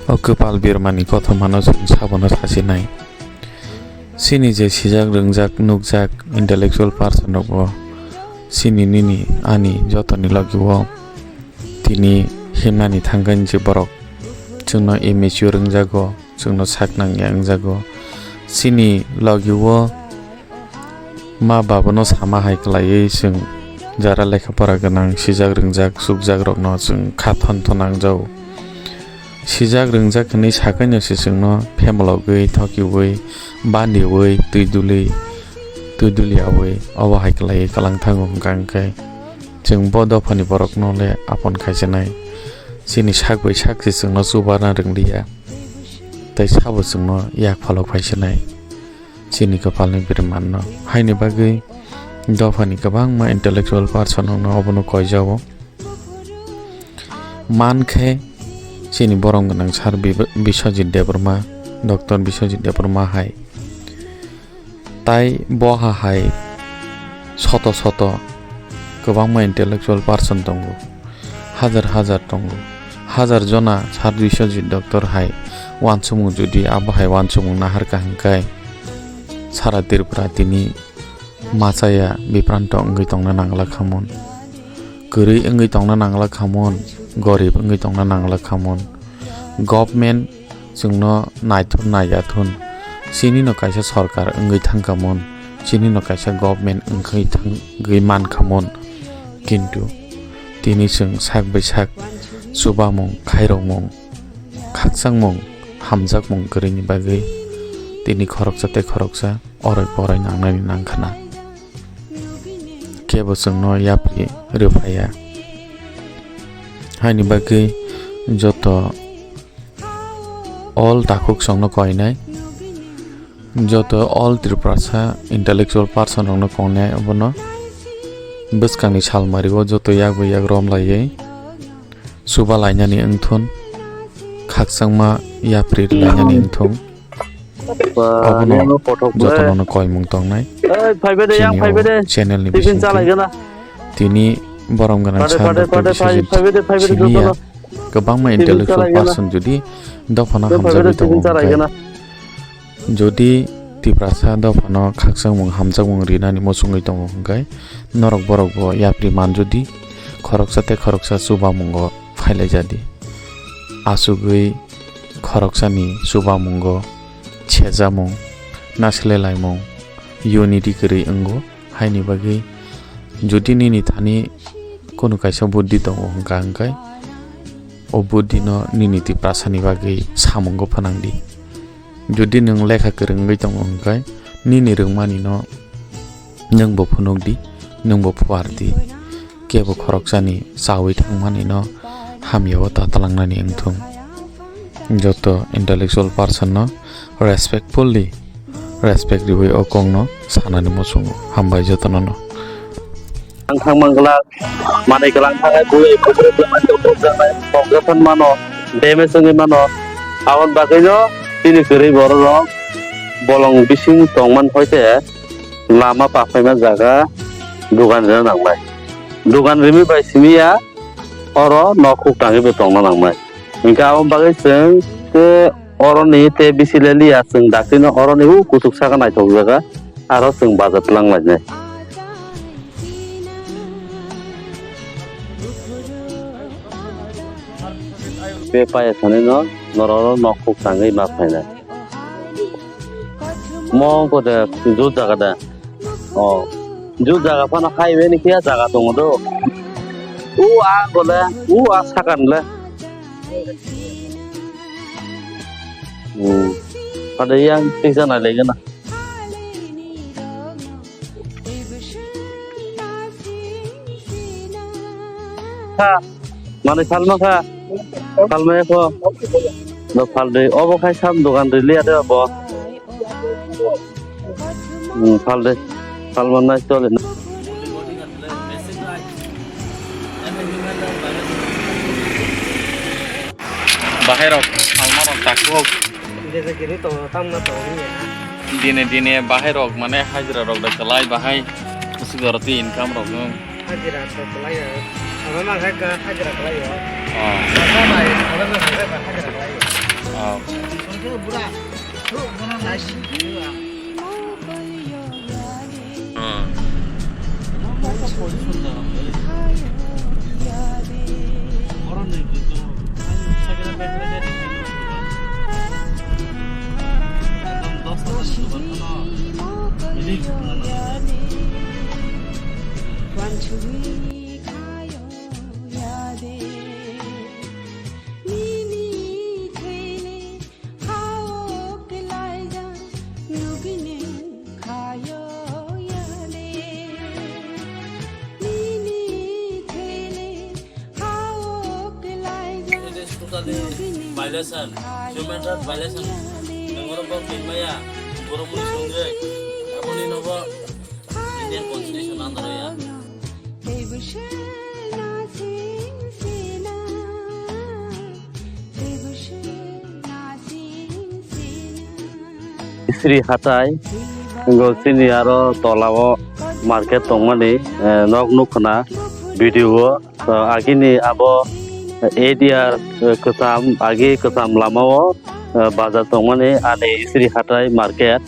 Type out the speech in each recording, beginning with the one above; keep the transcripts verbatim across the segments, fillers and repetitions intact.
O kwpal birmani kothomano chwng sabono sasinai. Chini je sijak rwngjak nukjak intellectual person rokbo chini nini ani jotoni logi o tini himnani thangkhe je borok chwngno immature wngjago, chwngno sak nangya wngjago. Chini logi o ma babuno sama hai kwlaiwi chwng jara lekha pora gwnang, sijak rwngjak chukjak rokno chwng kha thon thon nangjago. Sijak rwngjak hwnwi sakaino se chwngno phemlogwi, thokiwi, bandiwi, twi duli, twi duliyawi obo hai kwlaiwi kwlang thango hwnkha hwnkhe chwng bo dophani borokno le apon khaisinai. Chini sak bai sak se chwngno chubarna rwngliya, tei sabo chwngno yak phalok phaisinai. Chini kwpalni bwrwi manno. Haini bagwi dophani kwbangma intellectual person rokno obono koijao. Mankhe chini borom gwnang sir Bi-, Biswajit Debbarma, Doctor Biswajit Debbarma hai. Tai bo ha hai soto soto kwbangma intellectual person tongo, hajar hajar tongo, hajar jona sir Biswajit Doctor hai uansukmung jodi abo hai uansukmung naharkha hwnkhe sara Tripura tini machaya bipranto wngwi tongna nangla khamon, kwrwi wngwi tongna nangla khamon, gorib wngwi tongna nangla khamon. Government chwngno naithun naiyathun, chinino kaisa sorkar wngwi thangkhamon, chinino kaisa government wngwi thangwi mankhamon, kintu tini chwng sak bai sak chubamung, khairokmung, khakchangmung, hamjakmung kwrwini bagwi tini khoroksa tei khoroksa oroi poroi nangnani nangkhana. Kebo chwngno yapri rwphaiya. Haini bagwi joto all takhuk chwngno koinai, joto all Tiprasa intellectual person rokno kongnai abono bwskangni salmario joto yak bai yak romlaiwi chuba lainani wngthun, khakchangma yapri rwlainani wngthung. Ba, abono yang kothok joto ble. Nono koimung tongnai. Ei, phaibe de, yang chini phaibe o de. Channel ni tiffin bisingtwi chalai gana. Tini borom gwnang pade, sir pade, Doctor pade, Biswajit phai-, phaibe de, phaibe de, siniya joto no. Kwbangma tiffin intellectual chalai gana. Person jodi dophano phaibe de, hamjagwi tongo tiffin chalai hwnkhe, gana. Jodi Tiprasa dophano khakchangmung hamjakmung rinani muchungwi tongo hwnkhe, norok borok bo yapri man jodi khoroksa tei khoroksa chubamungo phailaijadi. Achugwi khoroksani chubamungo sejamung, nasilelaimung, unity kwrwi wngo. Haini bagwi jodi nini thani kunu kaisa buddhi tongo hwnkha hwnkhe, o buddhino nini Tiprasani bagwi samungo phanangdi. Jodi nwng lekha kwrwngwi tongo hwnkhe, nini rwngmanino nwngbo phunukdi, nwngbo phuardi. Kebo khoroksani chawi thangmanino hamyao ta talangnani wngthung. Joto intellectual person no respectfully respect riwi o kokno sanani muchungo. Hambai jotono no. Ang thang mangla, manwi kwlang thangnai, bui, bui, bui, bui, bui, bui, bui, bui, mano, damage wngwi mano. Aboni bagwino chini kwrwi borok rok bolong bising tongman hoite lama paphaima jaga dogan rina nangnai. Dogan rimi bai simi ya, oro nok huk tangwi bo tongna nangnai. Hinkhe aboni bagwi chwng tei oroni tei bisi le liya, chwng daktino oroni u kuchuk saka naithok jaga, aro chwng baja twlang lainai. Be paya sanino norok nok huk tangwi ma phainai. Mongko de jut jaga de. O. Jut jaga phano highway ni kiya jaga tongo do. U a gole, u a sakan le. Hmm. Pada yang pisa na lege na. Ha. Mani salma kha. Salma ya kho. No phalde. Obo khai sam dogan rili ade obo. Hmm, phalde. Salma nai chole. Bahai rok salma rok takhuk. Dine dine bahai rok mane hajira rok da kalai bahai. Kusi goroti income rok nung. Hajira to kalai ya. Ama mang hai ka hajira kalai ya. Ah. Apa bai, apa mang hai ka hajira kalai ya. It is totally violation, human rights violation. Nwng oro bo kengmaya, borok mui songwi, aboni nobo Indian Constitution under ya. Sri hatai, ngo chini aro tola o market tongmani, eh, nok nukha na video o. So, agini abo eight year, eh, kwcham, agi kwcham lama o, eh, bazar tongmani ani Sri hatai market.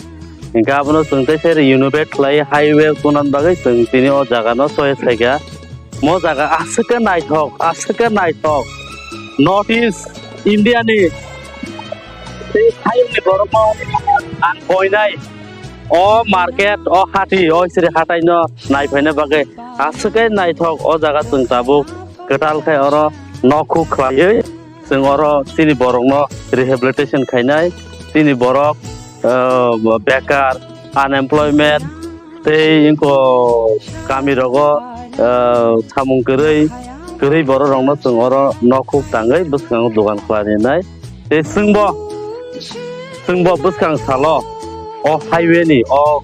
Hinkhe abono chwng tei se renovate khlai highway kunan bagwi chwng tini o jaga no choice khaikha. Mo jaga aswk khe naithok, aswk khe naithok. North East India ni tei hayungni borokno ang koinai. O market, o hati, o Sri hatai no naiphaina bagwi aswk khe naithok. O jaga chwng tabuk kwtal khe oro nokhuk khlaiwi. Chwng oro chini borokno rehabilitation khainai, chini borok, ah, bekar, unemployment, tei wngkha kami rogo, ah, samung kwrwi, kwrwi borok rokno chwng oro nokhuk tangwi bwskango dogan khlainai. Tei chwngbo, chwngbo bwskang salo o highway ni o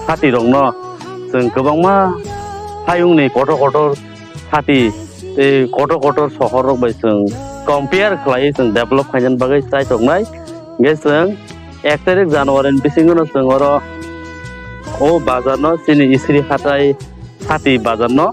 hati rokno chwng kwbangma hayungni kotor kotor hati tei kotor kotor sohor rok bai chwng compare khlaiwi chwng develop khainani bagwi chaitok nai. Hingkhe chwng ek tarik January ni bisingo no chwng oro o bazar no chini Isri hatai hati bazar no,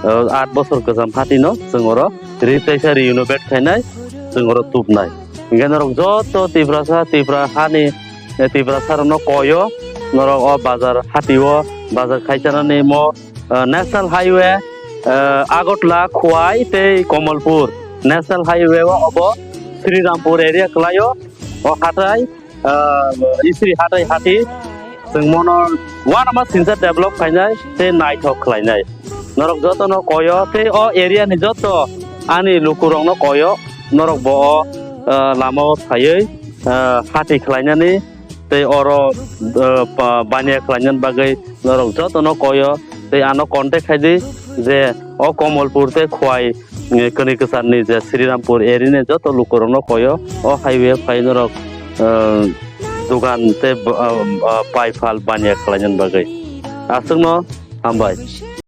uh, aat bosor kwcham hati no chwng oro retaisa renovate khainai, chwng oro tubnai. Hingkhe norok joto Tiprasa, Tipra hani, eh, Tiprasa rokno koyo norok o bazar hati o bazar khai chanani mo, uh, National Highway, uh, Agartala, Khowai tei Kamalpur National Highway o obo Srirampur area kwlaio. O hatai, ah, Isri hatai hati chwng mono uanama sinsa develop khainai tei naithok khlainai. Norok jotono koyo tei o area ni joto ani lukurokno koyo, norok bo o, ah, lama o phaiwi, ah, hati khlainani tei oro, ah, pa-, baniya khlainani bagwi norok jotono koyo tei ano contact khaidi je o Kamalpur tei Khowai, eh, kwnwi kwcharni je Srirampur area ni joto lukurokno koyo o highway phai norok, eh, dogan tei, eh, eh, pai phal baniya khlainani bagwi. Aswkno hambai.